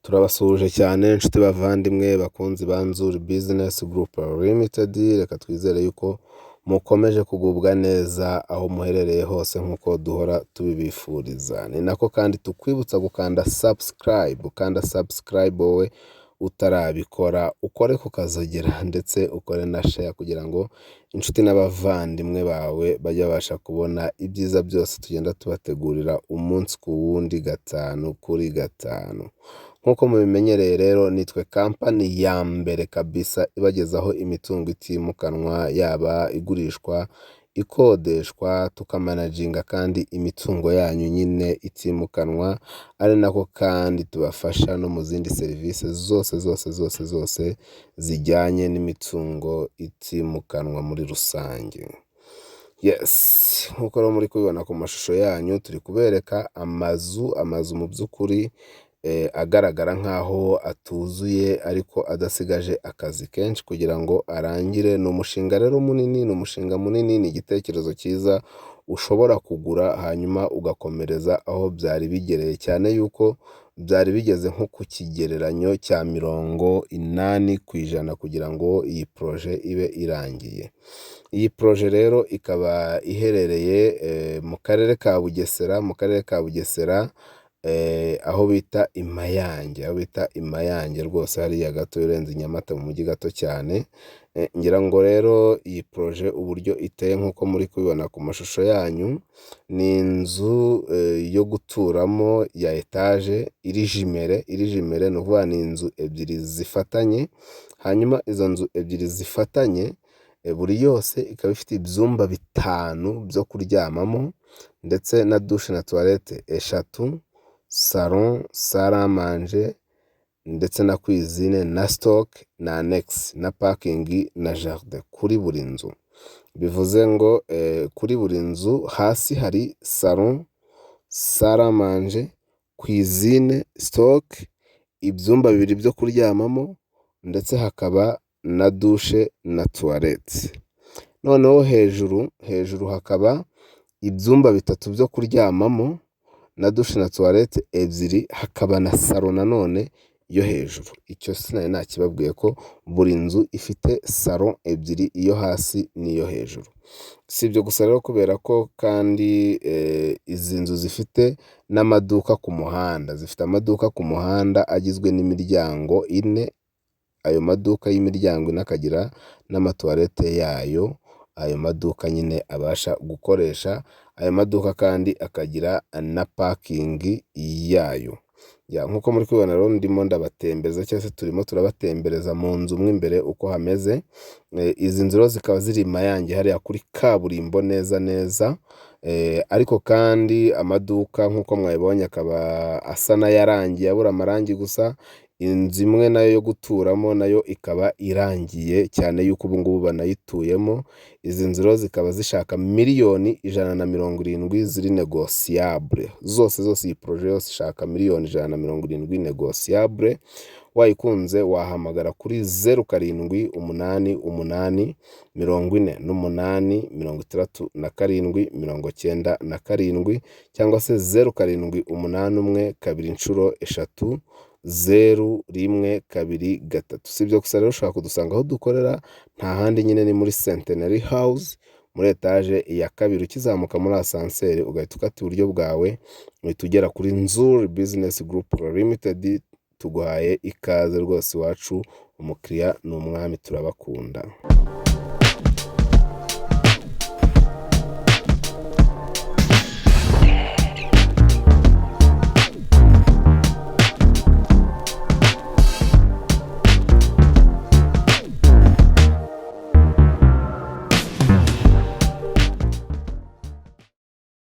Turabasuhuje cyane inshuti bavandimwe bakunzi ba Nzuri Business Group Limited, reka twizere yuko mukomeje kugubwa neza aho muherereye hose nk'uko duhora tubibifuriza. Ni nako kandi tukwibutsa gukanda subscribe, ukanda subscribe wowe utarabikora, ukore ku kazogera ndetse ukore na share kugira ngo inshuti n'abavandimwe bawe bajye babasha kubona ibyiza byose tugenda tubategurira umunsi ku wundi, gatanu kuri gatanu. Nk'uko mubimenyereye rero, nitwe kampani ya mbere kabisa ibagezaho imitungo itimukanwa, yaba igurishwa, ikodeshwa, tukamanaginga kandi imitungo yanyu nyine itimukanwa, ari nako kandi tubafasha no mu zindi serivisi zose zose zose zose zijyanye n'imitungo itimukanwa muri rusange. Yes, nk'uko rero muri kubibona ku mashusho yanyu, turi kubereka amazu mu by'ukuri agaragara nk'aho atuzuye ariko adasigaje akazi kenshi kugira ngo arangire. Ni umushinga rero munini, ni umushinga munini, ni igitekerezo cyiza ushobora kugura hanyuma ugakomereza aho byari bigereye, cyane yuko byari bigeze nko ku kigereranyo cya 80% kugira ngo iyi projet ibe irangiye. Iyi projet rero ikaba iherereye mu karere ka Bugesera, mu karere ka Bugesera, aho bita i Mayange, aho bita i Mayange rwose, hariya gato urenze i Nyamata mu mujyi gato cyane. Ngira ngo rero iyi projet uburyo iteye nk'uko muri kubibona ku mashusho yanyu, ni inzu yo guturamo ya etaje iri jumelée, iri jumelée, ni ukuvuga ni inzu ebyiri zifatanye, hanyuma izo nzu ebyiri zifatanye buri yose ikaba ifite ibyumba bitanu byo kuryamamo ndetse na douche na toilette eshatu, salon, salle à manger ndetse na cuisine na stock na annexe na parking na jardin kuri buri nzu. Bivuze ngo kuri buri nzu hasi hari salon, salle à manger, cuisine, stock, ibyumba bibiri byo kuryamamo ndetse hakaba na douche na toilette. Noneho hejuru, hejuru hakaba ibyumba bitatu byo kuryamamo na douche na toilette ebyiri, hakaba na salon nanone yo hejuru. Icyo sinari nakibabwiye ko buri nzu ifite salon ebyiri, iyo hasi n'iyo hejuru. Si ibyo gusa rero, kubera ko kandi izi nzu zifite n'amaduka ku muhanda, zifite amaduka ku muhanda agizwe n'imiryango ine, ayo maduka y'imiryango ine akagira n'amatoilette yayo, ayo maduka nyine abasha gukoresha, ayo maduka kandi akagira na parking yayo. Nk'uko muri kubibona rero, ndimo ndabatembereza cyangwa se turimo turabatembereza mu nzu mo imbere uko hameze, izi nzu rero zikaba ziri i Mayange hariya kuri kaburimbo neza neza, ariko kandi amaduka nk'uko mwabibonye akaba asa n'ayarangiye abura amarangi gusa, inzu imwe nayo yo guturamo nayo ikaba irangiye cyane yuko ubu ngubu banayituyemo, izi nzu rero zikaba zishaka miliyoni 170 ziri négociable, zose zose iyi projet yose ishaka miliyoni 170 négociable, wayikunze wahamagara kuri 0788486797 cyangwa se 0781330123. Si ibyo gusa rero, ushobora kudusanga aho dukorera, nta handi nyine ni muri Centenary House, muri etaje ya kabiri, ukizamuka muri ascenseur ugahita ukata iburyo bwawe, uhita ugera kuri Nzuri Business Group Limited. Tuguhaye ikaze rwose iwacu, umukiriya ni umwami, turabakunda.